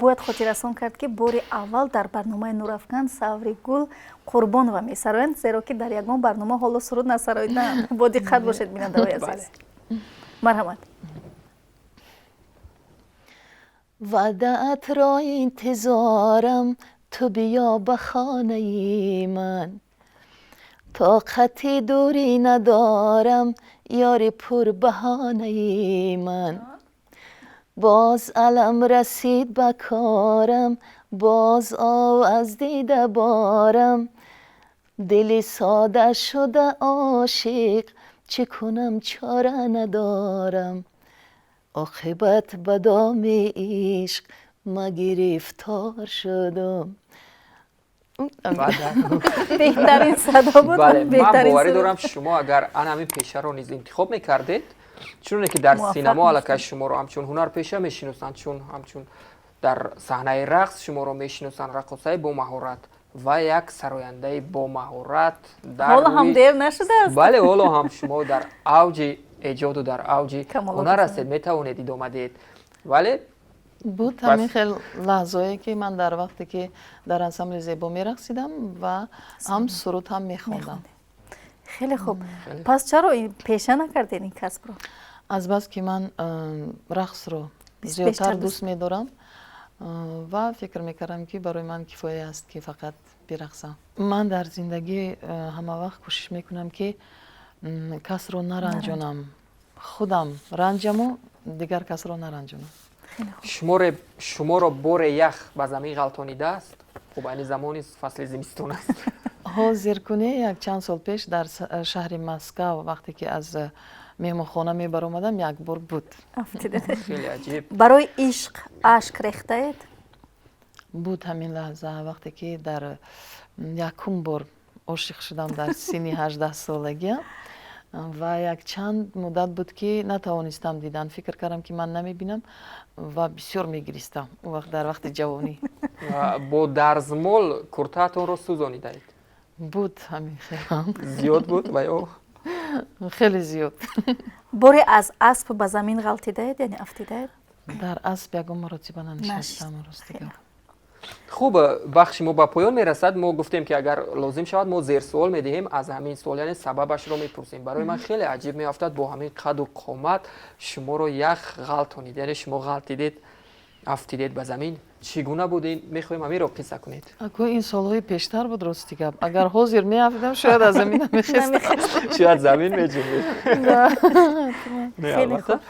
Бояд хотиррасон кард, ки бори аввал дар барномаи Нурафкан Савригул Қурбонова месароянд, зеро ки дар ягон барнома ҳоло суруд насароидаанд. Бо диққат бошед, бинандаҳои азиз, марҳамат. Ваъдаатро интизорам, ту биё ба хонаи ман. Тоқати дурӣ надорам, ёри пурбаҳонаи ман. Боз алам расид ба корам, боз об аз дида борам. Дили сода шуда ошиқ, чӣ кунам, чора надорам. Оқибат ба доми ишқ ма гирифтор шудам. Беҳтарин садо буд. Бале, ман боварӣ дорам, шумо агар ана ҳамин пешаро низ интихоб мекардед, чуноне ки дар синамо аллакай шуморо ҳамчун ҳунарпеша мешиносанд, чун ҳамчун дар саҳнаи рақс шуморо мешиносанд, раққосаи бомаҳорат ва як сарояндаи бомаҳорат. Ҳоло ҳам дер нашудааст. Бале, ҳоло ҳам шумо дар авҷи эҷоду дар авҷи ҳунар ҳастед, метавонед идома диҳед, вале Буд ҳамин хел лаҳзое, ки ман дар вақте ки дар ансамбли Зебо мерақсидам ва ҳам суруд ҳам мехондам. Хеле хуб. Пас чаро пеша накардед ин касбро? Азбас ки ман рақсро зиёдтар дӯст медорам ва фикр мекардам, ки барои ман кифоя аст, ки фақат бирақсам. Ман дар зиндагӣ ҳамавақт кӯшиш мекунам, ки касро наранҷонам, худам ранҷаму дигар касро наранҷонам. Шуморо боре ях ба замин ғалтонидааст? Хуб, айни замони фасли зимистон аст. Ҳозир куне, як чанд сол пеш дар шаҳри Москав, вақте ки аз меҳмонхона мебаромадам, як бор буд. Хеле аҷиб. Барои ишқ ашк рехтаед? Буд ҳамин лаҳза, вақте ки дар якум бор ошиқ шудам дар синни 18-солагиам ва якчанд муддат буд, ки натавонистам дидан. Фикр кардам, ки ман намебинам, ва бисёр мегиристам он вақт, дар вақти ҷавонӣ. Бо дарзмол куртаатонро сӯзонидаед? Буд ҳамин хелам. Зиёд буд ва ё? Хеле зиёд. Боре аз асп ба замин ғалтидаед, яъне афтидаед? Дар асп ягон маротиба нанишастам, рости гап. Хуб, бахши мо ба поён мерасад. Мо гуфтем, ки агар лозим шавад, мо зерсуол медиҳем, аз ҳамин суол, яъне сабабашро мепурсем. Барои ман хеле аҷиб меафтад, бо ҳамин қаду қомат шуморо ях ғалтонид, яъне шумо ғалтидед, афтидед ба замин. Чӣ гуна буд ин? Мехоҳем ҳаминро қисса кунед. Ако, ин солҳои пештар буд, рости гап. Агар ҳозир меафтидам, шояд аз замин намехестам. Шояд замин меҷунбид. Хеле хуб.